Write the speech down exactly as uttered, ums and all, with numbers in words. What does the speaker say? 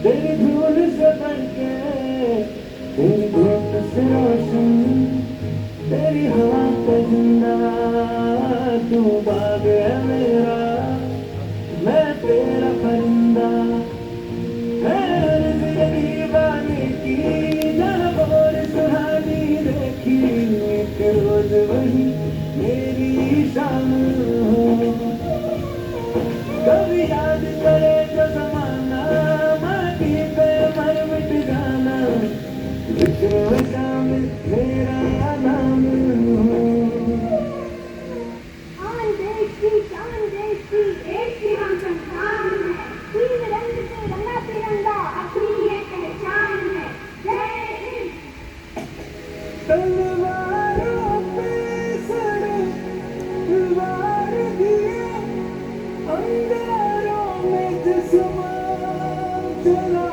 तेरी धूल से बढ़ के, तेरी धूप से रोशन, तेरी हवा का जिंदा, तू बाग है मेरा, मैं तेरा परिंदा। है अर्ज ये दीवाने की, जहाँ और सुहानी देखी, एक रोज वही मेरी शाम हो। कभी याद करे जो जमाना, माटी पे मर मिट जाना, जिक्र शामिल मेरा नाम हो। शान देश की, शान देश की, देश की हम संतान हैं। तीन रंग से रंगा तिरंगा अपनी ये पहचान है। जय हिंद। तलवारों पे सर वार दिए, अंगारों में चश्मा चला